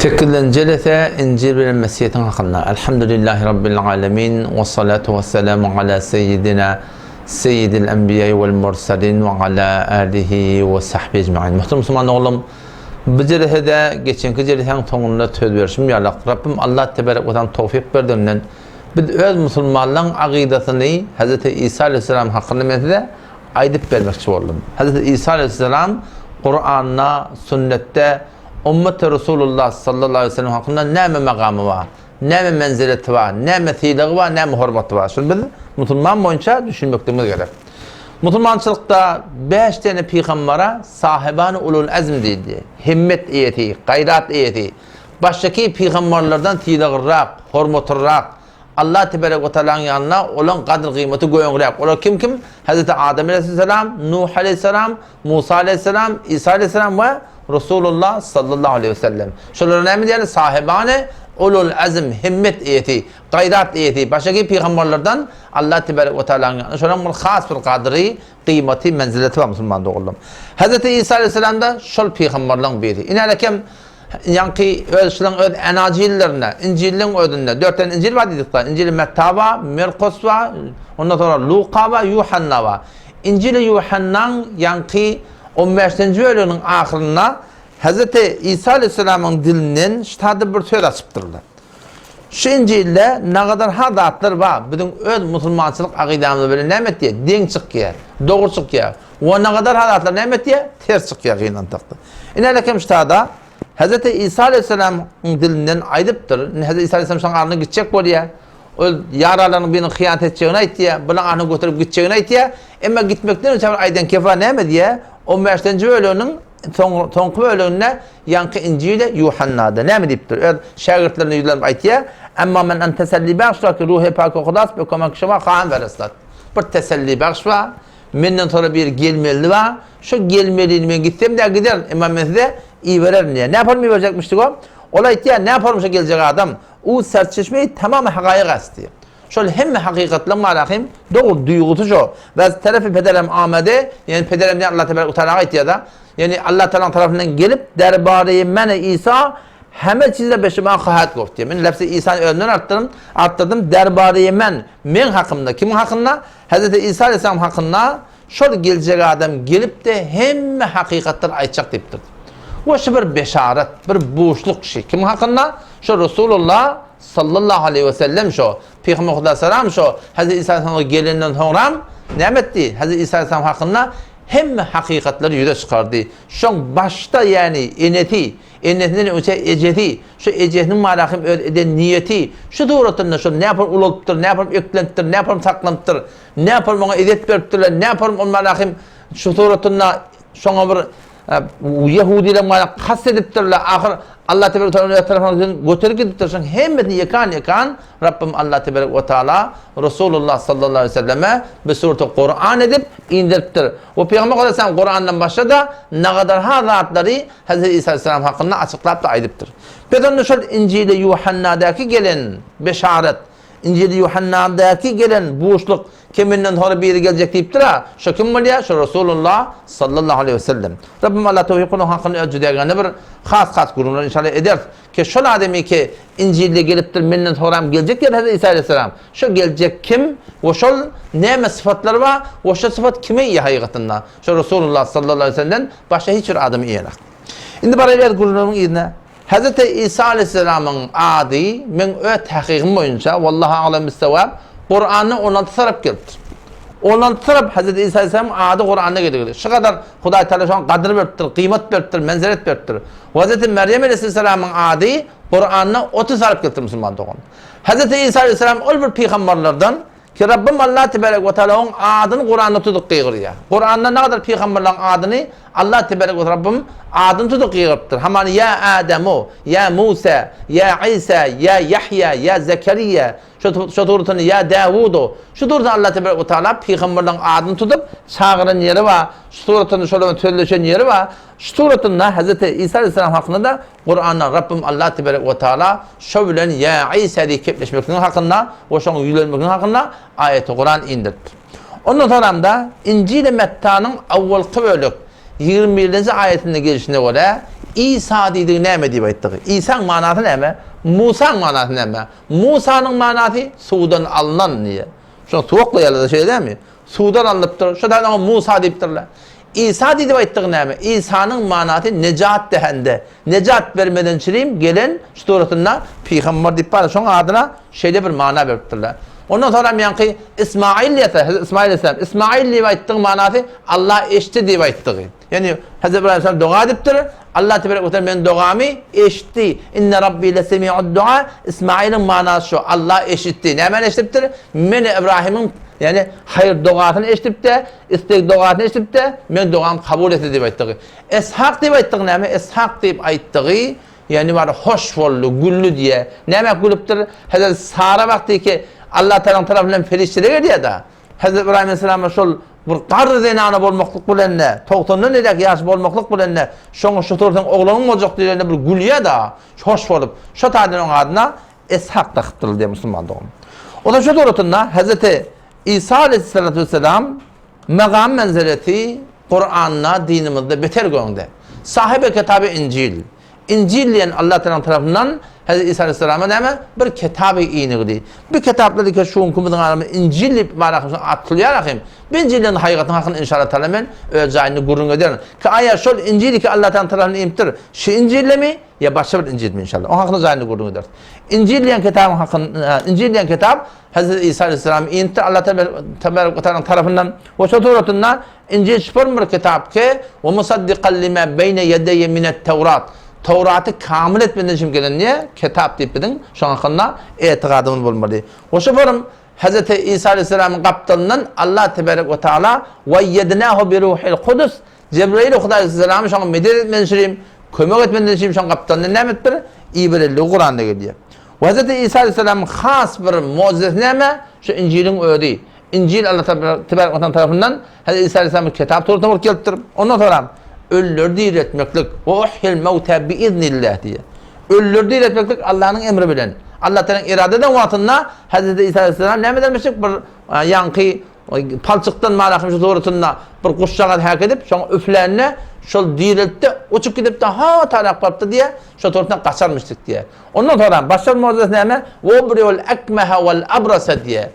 Sekizinji jelese Injil bilen Mesihetiň hakynda. Elhamdülillahi Rabbil alemin we salatu we selamu ala seyyidina seyyidil enbiýa wal mursalin we ala alihi we sahbihi ecmaîn. Muhterem musulman oglum, bu jelesede geçenki jelesäň soňunda söz berşim ýalak Rabbim Allah tebarek we taala towfik berdiginden biz öz musulmanlaryň agydasyny Hazreti Isa aleyhisselam hakynda men size aýdyp bermekçi boldum. Hazreti Isa aleyhisselam Kuranda, sünnetde Ummeti Resulullah sallallahu aleýhi we sellem hakynda näme magamy bar, näme menzileti bar, näme sylagy bar, näme hormaty bar? Şuny biz musulman boýunça düşünmekligimiz gerek. Musulmançylykda bäş sene pygambara sahibany ulul azm diýildi. Himmet eýesi, gaýrat eýesi. Başdaky pygamberlerden sylaglyrak, hormatlyrak, Allah tebarek we taalaň ýanynda olaň gadyr-gyýmaty göňräk. Olar kim-kim? Hezreti Adam aleýhissalam, Nuh aleýhissalam, Musa aleýhissalam, Isa aleýhissalam we Resulullah sallallahu aleýhi we sellem. Şolara näme diýýärler? Sahibany ulul azm, himmet eýesi, gaýrat eýesi, başga pygamberlerden Allah tebarek we taalaň ýanynda şolaň bir has bir gadyry, gyýmaty, menzileti bar musulman doganlarym. Hezreti Isa aleýhissalam-da şol pygamberleriň biri. Ine-alekem Ýaňky öz şulaň öz Enajillerinde, Injilliň özünde dört tane Injil bar diýdik-de. Injili Metta bar, Merkos bar, ondan soňra Luka bar, Ýuhanna bar. Injili Ýuhannaň ýaňky on bäşinji bölüminiň ahyrynda Hezreti Isa aleyhisselamyň dilinden ştada bir söz açypdyrlar. Şu Injilde nagadar ha zatlar bar, biziň öz musulmançylyk akydamyz bilen näme etýär? Deň çykýar, dogry çykýar. We nagadar ha zatlar näme etýär? Ters çykýar gynantakda. Ine ştada Hezreti Isa aleyhisselamyň dilinden aýdypdyr. Indi Hezreti Isa aleyhisselam şoň aryna gitjek bolýar. Ol ýaralarynyň biriniň hyýanat etjegini aýtýar. Bulaň aryny göterip gitjegini aýtýar. Emma gitmekden öň bir aýdan kefa näme diýýär? 15-nji böleginiň soň, soňky böleginde ýaňky Injile Ýuhannada näme diýipdir? Öz şägirtlerine ýüzlenip aýtýar. Emma men an teselli bagşla ki ruhy pak hudas be kömek şema han bereslat. Bir teselli bagş bar. Menden soňra biri gelmelidi bar. Şo gelmelini men gitsem-de giderin, emma men size ibererin diýýär. Näme iberjekmişdik o? Ol aýtýar, näme şo geljek adam? U serçeşmeyi tamam hakaýyk as diýýär. Şol hemme hakykatlaryň bar ahim, dogry duýgusy şo. Ve terefi pederem amede, ýani pederem diýen Allah tebarek taala aýtýar-da. Ýani Allah taalaň tarapyndan gelip derbary mene Isa hemme çize beşima hahat goft diýýär. Men lefzi Isany özümden artdyrym, artdyrdym derbary men, men hakymda, kimiň hakynda? Hezreti Isa aleyhisselam hakynda şol geljek adam gelip-de hemme hakykatlary aýtjak diýipdir. We şu bir beşaret, bir buşluk şi. Kim hakynda? Şo Resulullah sallallahu aleyhi ve sellem şo. Pygamber Huda salam şo. Hezreti Isa aleyhisselam gelenden soňram näme etdi? Hezreti Isa aleyhisselam hakynda hemme hakykatlary ýüze çykardy. Şoň başda ýani enesi, Enesinden öňçä ejesi, şu ejesiniň marahym öz eden niýeti, şu suratynda şol näpol ulalypdyr, näpol eklenipdir, näpol saklanypdyr, näpol muňa ezet beripdirler, näpol ol marahym şu suratynda şoňa bir ýehudiler mana kast edipdirler, ahyr Allah tebarek we taala öz tarapyndan göterip gidipdir. Şoň hemmesini ýekan-ýekan Rabbim Allah tebarek we taala Resulullah sallallahu aleyhi ve selleme bir sureti Kur'an edip indiripdir. We Pygamber aleyhisselam Kur'andan başga-da nagadar ha zatlary Hezreti Isa aleyhisselam hakynda açyklap-da aýdypdyr. Biz onda şol Injili Ýuhannadaky gelen beşaret, Injili Ýuhannadaky gelen buşluk, ki menden soňra biri geljek diýipdir-a, şo kim bolýar? Şo Resulullah sallallahu aleýhi we sellem. Rabbim Allah towfyk onuň hakynda öz jüdägende bir has-has gürrüňler inşallah ederis. Ki şol adamy ki Injilde gelipdir, menden soňram geljek diýen Hezreti Isa aleyhisselam. Şo geljek kim we şol näme sypatlary bar we şo sypat kime eýe hakykatynda? Şo Resulullah sallallahu aleýhi we sellemden başga hiç bir adam iýenak. Indi baraýyl öz gürrüňimiň yzyna. Hezreti Isa aleýhissalamyň ady meň öz tahkygym boýunça, wallahu aglam bissawab, Kuranda 16 tarap gelipdir. 16 tarap Hezreti Isa aleýhissalamyň ady Kuranda gelipdir. Şu gadar Hudaý Taala şoňa gadyr beripdir, gyýmat beripdir, menzilet beripdir. Hezreti Merýem aleýhissalamyň ady Kuranda 30 tarap gelipdir musulman dogan. Hezreti Isa aleýhissalam ol bir pygamberlerden Ki Rabbim Allah tebarek we taala oň adyny Kuranda tutup gygyrýar. Kuranda nagadar pygamberleriň adyny Allah tebarek we Rabbim adyny tutup gygyrypdyr. Hamany ýa Ademu, ýa Musa, ýa Isa, ýa Ýahýa, ýa Zekeriýa, şu şu suratynda ýa Dawudu. Şu suratynda Allah tebarek we taala pygamberleriň adyny tutup çagyran ýeri bar. Şu suratynda şolar bilen sözleşen ýeri bar. Şu suratynda Hazreti Isa aleyhisselam hakynda-da Kuranda Rabbim Allah tebarek we taala şo bilen ýa Isa diýip gepleşmekligiň hakynda we şoňa ýüzlenmekligiň hakynda aýaty Kuran indiripdir. Ondan soňramda Injili Mettanyň awwalky bölek 21-nji aýatynda gelşine görä. Isa diýdigi näme diýip aýtdygy? Isaň manasy näme? Musaň manasy näme? Musanyň manasy suwdan alnan diýýär. Şoň suwaklaýarlar-da şeýle dälmi? Suwdan alnypdyr. Şo taýdan oňa Musa diýipdirler. Isa diýdip aýtdygy näme? Isanyň manasy nejat dehende, nejat bermeden çirim gelen şu suratynda pygamber diýip bar. Şoň adyna şeýle bir mana beripdirler. Ondan soňram ýaňky Ismail diýse, Hezreti Ismail aleyhisselam, Ismail diýip aýtdygy manasy Allah eşitdi diýip aýtdygy. Ýagny Hezreti Ibrahim aleyhisselam doga edipdir. Allah tebarek we teala meniň dogamy eşitdi. Inne Rabbi lesemi'ud dua. Ismailiň manasy şu. Allah eşitdi. Nämäni eşidipdir? Meni Ibrahimiň ýagny haýyr dogasyny eşidip-de, isleg dogasyny eşidip-de, meň dogamy kabul etdi diýip aýtdygy. Eshak diýip aýtdygy näme? Eshak diýip aýtdygy, ýagny bar hoş boldy, güldi diýe. Nämä gülüpdir? Hezreti Sara wagty ki Allah Tagalaň tarapyndan perişdeler gelýär-de. Hezreti Ibrahim aleyhisselama şol bir garry zenana bolmaklyk bilen-de, togsandan elek ýaşy bolmaklyk bilen-de, şoňa şu tursaň oglanyň boljak diýlende bir gülýär-de, hoş bolup, şo taýdan oň adyna Eshak dakypdyrlar diýýär musulman dogan. O da şu suratynda Hezreti Isa aleyhissalatu vesselam magam menzeleti Kur'anda dinimizde beter göňde. Sahibi kitaby Injil. Injil diýen Allah Taala tarapyndan Hezreti Isa aleyhissalama näme? Bir kitaby inigdi. Bir kitaplar ki şu günkümüziň aramyzda Injil diýip barakymyz atylýar ahim. Bu Injilden haýygatyň hakyny inşallah taala men öz jaýynda gürrüň ederin. Ki aýa şol Injil ki Allah Taala tarapyndan inipdir. Şu Injillemi Ýa başga bir Injilmi inşallah. Oň hakynda jaýynda gürrüň ederis. Injil diýen kitabyň hakynda, Injil diýen kitap Hezreti Isa aleyhisselam inipdir Allah tebarek we taala tarapyndan. We şo suratynda Injil şypyrm bir kitap ki, we musaddikan lima beýne ýedeýe minet Tewrat. Tewraty kamil etmeden üçin gelen diýe kitap diýip biziň şoň hakynda etigadymyz bolmaly. We şypyrm Hezreti Isa aleyhisselamyň gapdalyndan Allah tebarek we taala we ýednahu bi ruhil kudus Jebraýyl Hudaýsalamy şoňa medet etmeni şirim, kömek etmeni şirim şoň gapdalyndan näme etipdir? Iberildigi Kuranda gelýär. We Hz. Isa aleyhisselamyň has bir mugjizesi näme? Şu Injiliň özi. Injil Allah tebarek we taala tarapyndan Hz. Isa aleyhisselam bir kitap suratynda bolup gelipdir. Ondan soňra ölüleri diriltmeklik we uhyil mewta biiznillah diýýär. Ölüleri diriltmeklik Allanyň emri bilen. Allah Taala irade eden wagtynda Hz. Isa aleyhisselam näme edermişik? Bir ýaňky Palçykdan malahym şu suratynda bir guşjagaz häk edip, şoňa üflände, şol direltdi, uçup gidipdi, ha tarap barypdy diýýär, şo suratyndan gaçarmyşdyk diýýär. Ondan soňra başga bir mugjizasy näme? Webriul ekmehe wal abrasa diýýär.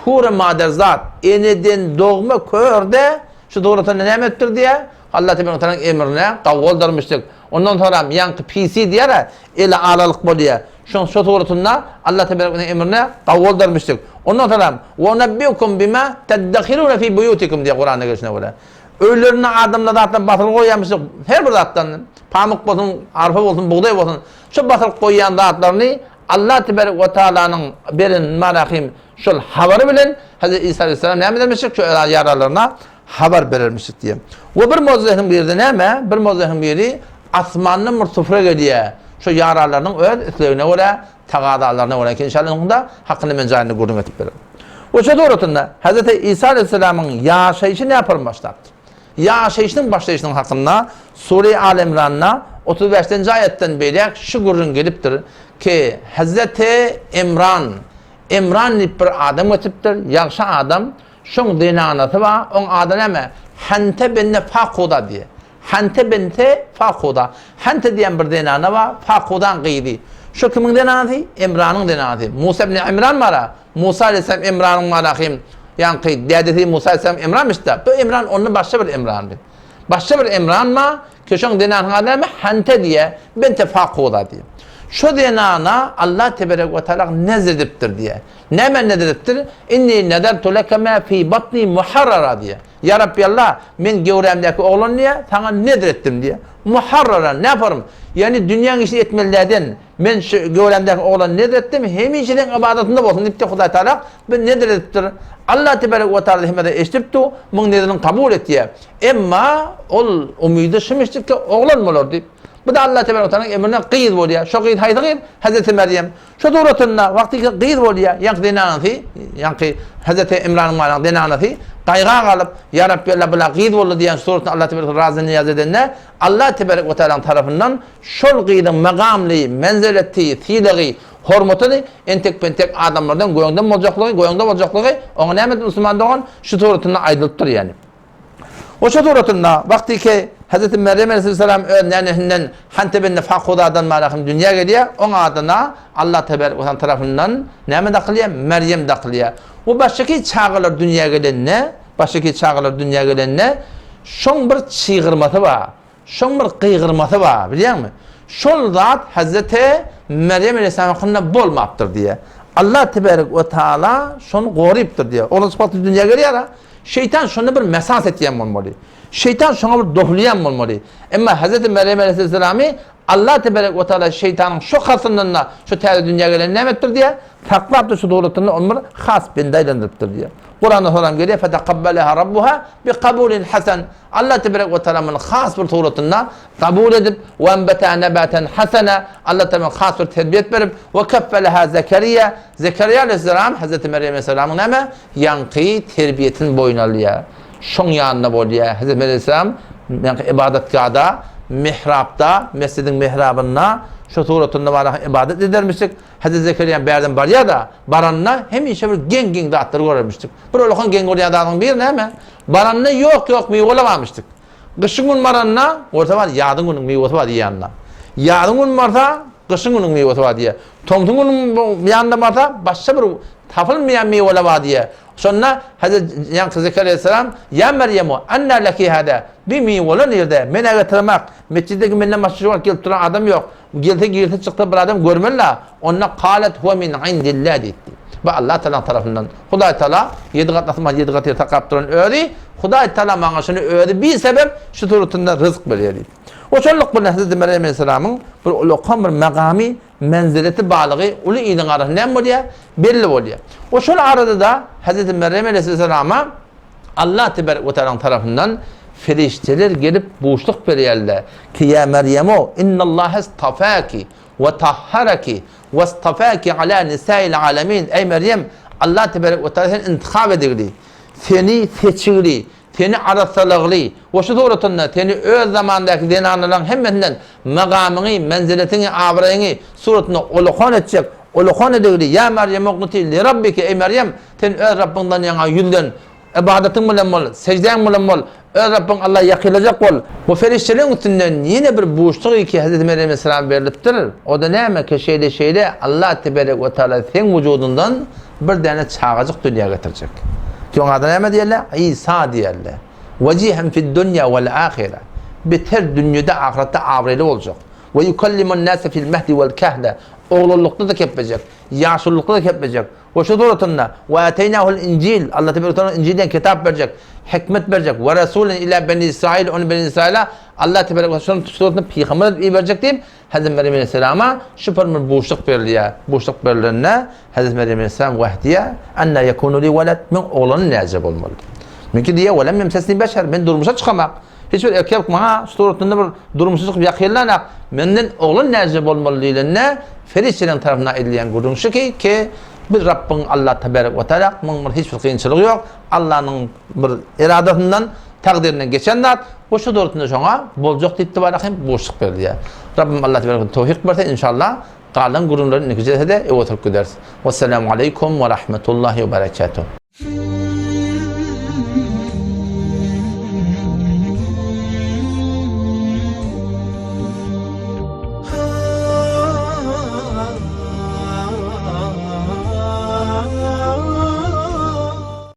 Kür maderzat, eneden dogma kör-de şu suratynda näme edipdir diýýär? Allah tebarek we tealanyň emrine gawgoldarmyşdyk. Ondan soňra ýaňky pisi diýýär-ä, eli alalyk bolýar. Şoň şo suratynda Allah tebarek we emrine gawgoldarmyşdyk. Ondan soňra we unabbiukum bima teddehirune fi buýutikum diýýär Kuranda gelşine görä. Öýlerinde adamlar zatlar basylyp goýýarmyşdyk. Her bir zatdan, pamyk bolsun, arpa bolsun, bugdaý bolsun, şo basylyp goýýan zatlaryny Allah tebarek we tealanyň beren marahim şol habary bilen Hezreti Isa aleyhisselam näme edermişdik? Şo ýaralaryna habar berermişdik diýýär. We bir mogjizesiniň biri-de näme? Bir mogjizesiniň biri asmandan bir sufra gelýär. Şo ýaranlarynyň öz islegine görä, tagazalaryna görä ki, inşallah onuň-da hakyny men jaýynda gürrüň edip bererin. We şo suratynda Hezreti Isa aleyhisselamyň ýaşaýşy näpirm başlapdyr? Ýaşaýşynyň başlaýşynyň hakynda Sure Al Imranda 35 nji aýatdan beýläk şu gürrüň gelipdir ki, Hezreti Imran, Imran diýip bir adam geçipdir, ýagşy adam, Şoň zenanasy bar, oň ady näme? Hante benne Fakuda diýýär. Hante binte Fakuda. Hante diýen bir zenana bar, Fakudaň gyzy. Şo kimiň zenanasy? Imranyň zenanasy. Musa ibn Imran bar-a. Musa aleyhisselam Imranyň malahym, ýaňky dädesi Musa aleyhisselam Imranmyş-da. Bu Imran onda başga bir Imrandy. Başga bir Imran bar, ki şoň zenanyň ady näme? Hante diýýär, binte Fakuda diýýär. Şo zenana Allah teberek we taala nezr edipdir diýýär. Näme nezr edipdir? Inni nezertu leke ma fi batni muharrara diýýär. Ýa Rabbi Allah, men göwrämdäki oglan diýýär, saňa nezr etdim diýýär. Muharrara, näparym? Ýagny dünýäň işini etmelilerden men şu göwrämdäki oglany nezr etdim, hemişe seň ybadatynda bolsun diýipdir Hudaý Tagala bir nezr edipdir. Allah tebarek we taala hemme eşidip dur, muň nezrini kabul etýär. Emma ol umydy şumişdir ki, oglan bolar diýip. Bu da Allah tebarek we taalanyň emrine gyz bolýar. Şo gyz haýsy gyz? Hezreti Merýem. Şo suratynda wagty ki gyz bolýar, ýaňky zenanasy, ýaňky Hezreti Imranyň malyň zenanasy gaýga galyp, Ýa Rabbi Allah bula gyz boldy diýen suratynda Allah tebarek razy nyýaz edende, Allah tebarek we taalaň tarapyndan şol gyzyň magamly, menzeleti, sylagy, hormatyny entek-pentek adamlardan göňden boljaklygy, göňde boljaklygy oňa näme musulman dogan şu suratynda aýdylypdyr ýani. Oşa suratynda wagty ki Hazreti Meryem aleyhisselam öz nenesinden Hante binni Fakudadan malahym dünýä gelýär, oň adyna Allah tebarek we tarapyndan näme dakylýar? Meryem dakylýar. Bu başky çagalar dünýä gelende, başky çagalar dünýä gelende şoň bir çygyrmasy bar. Şoň bir gygyrmasy bar, bilýäňmi? Şol zat Hazreti Meryem aleyhisselam hakynda bolmapdyr diýýär. Allah tebarek we taala şony gorypdyr diýýär. Oglan sypatly dünýä gelýär-a. Şeýtan şonda bir mesas etýän bolmaly. Şeýtan şoňa bir dohulýan bolmaly. Emma Hezreti Merýem aleýhissalamy Allah teberek we taala şeýtanyň şo kasyndan-da şu täze dünýä gelen näme etdir diýýär? Saklapdyr şu suratynda ony bir has bende aýlandyrypdyr diýýär. Kuranda soram gelýär, Fetekabbeleha rabbuha bi kabulin hasan. Allah teberek we taala muny has bir suratynda kabul edip, we enbeta nebaten hasana. Allah taala has bir terbiýet berip, we keffeleha Zekeriýa. Zekeriýa aleýhissalam Hezreti Merýem aleýhissalamyň näme? Ýaňky terbiýesini boýun alýar. Şoň ýanynda bolýar. Hezreti Merýem aleýhissalam ýaňky ybadatgahda, mihrapda, mesjidiň mihrabynda şu suratynda bar ybadat edermişdik. Hezreti Zekeriýa bärden barýar-da, baranda hemişe bir geň-geň zatlary görermişdik. Bir olakan geň görýän zadyň biri näme? Baranda ýok-ýok miweler barmyşdyk. Gyşyň gün baranda, görse bar, ýazyň günüň miwesi bar diýýände. Ýazyň gün barsa, gyşyň günüň miwesi bar diýýär. Tomsuň günüň ýanynda barsa, başga bir tapylmaýan miweler bar diýýär. Şonda Hazret ýaňky Zekeriýa aleyhisselam, Ýa Merýemu, anna leki hada? Bi miweler nirde? Men-ä getiremok. Metjitdeki menden başga şu wagt gelip duran adam ýok. Gelse girse çyksa bir adam görmeli-la. Onda kalet huwe min indillah diýipdi. Bu Allah Tagalaň tarapyndan. Hudaý Tagala ýedi gat asman ýedi gat ýer saklap duran özi, Hudaý Tagala maňa şuny özi bir sebep şu suratynda ryzk berýär diýip. O şonluk bilen Hezreti Merýem aleyhisselamyň bir ulakan bir magamy, menzileti barlygy uly iliň arasynda näme bolýar? Belli bolýar. O şol arada-da Hezreti Merýem aleyhisselama Allah tebarek we taalaň tarapyndan perişdeler gelip buşluk berýärler ki, Ýa Merýemu, innallaha istafaki we tahharaki we istafaki ala nisail alamin. Eý Merýem, Allah tebarek we taala seni intihap edigli, seni seçigli, seni arassalagly we şu suratynda seni öz zamandaky zenanalaryň hemmesinden magamyňy, menziletiňi, abraýyňy suratynda ulakan etjek, ulakan edigli. Ýa Merýem uknuti li rabbiki, eý Merýem, Sen öz Rabbyňdan ýaňa ýüzlen, ybadatyň bilen bol, seždäň bilen bol, öz Rabbyň Alla ýakynlajak bol. Bu perişdeleriň üstünden ýene bir buşluk iki Hezreti Merýem aleyhissalama berlipdir. O-da näme ki, şeýle-şeýle Allah teberek we taala seň wujudyňdan bir däne çagajyk dünýä getirjek. Ki oň ady näme diýerler? Isa diýerler. Wejihen fid-dunýa wal-ahire. Beter dünýede, ahyretde abraýly boljak. We yukallimun-nase fil-mehdi wal-kehle. Oglanlykda-da keplejek, ýaşululykda-da keplejek. We şu suratynda, Ve ateýnahul Injil, Allah tebarek we taala Injil diýen kitap berjek, hikmet berjek, we rasulen ila beni Israil, ony beni Israila Allah tebarek we şonuň suratynda pygamber edip iberjek diýip, Hazreti Merýem aleyhisselama şu bir buşluk berilýär. Buşluk berilende Hazreti Merýem aleyhisselam wah diýýär, Anna yekunu li weled, men oglanym näce bolmaly? Meňki diýýär, Ve lem yemsesni beşer, men durmuşa çykamak. Hiç bir erkek maňa şu suratynda bir durmuşa çykyp ýakynlanak, menden oglan näce bolmaly diýlende, perişdeleriň tarapyndan edilýän gürrüň şu ki, ki bir Rabbyň Allah tebarek we taala muň bir hiç bir kynçylygy ýok, Allanyň bir eradasyndan, takdyrynden geçen zat, we şu suratynda şoňa boljak diýip tebarek hem buşluk berilýär. Rabbym Allah tebarek we towfik berse inşallah galan gürrüňleri indiki jelsede öe oturyp gideris. Wesselamu aleýkum we rahmetullahi we berekatuh.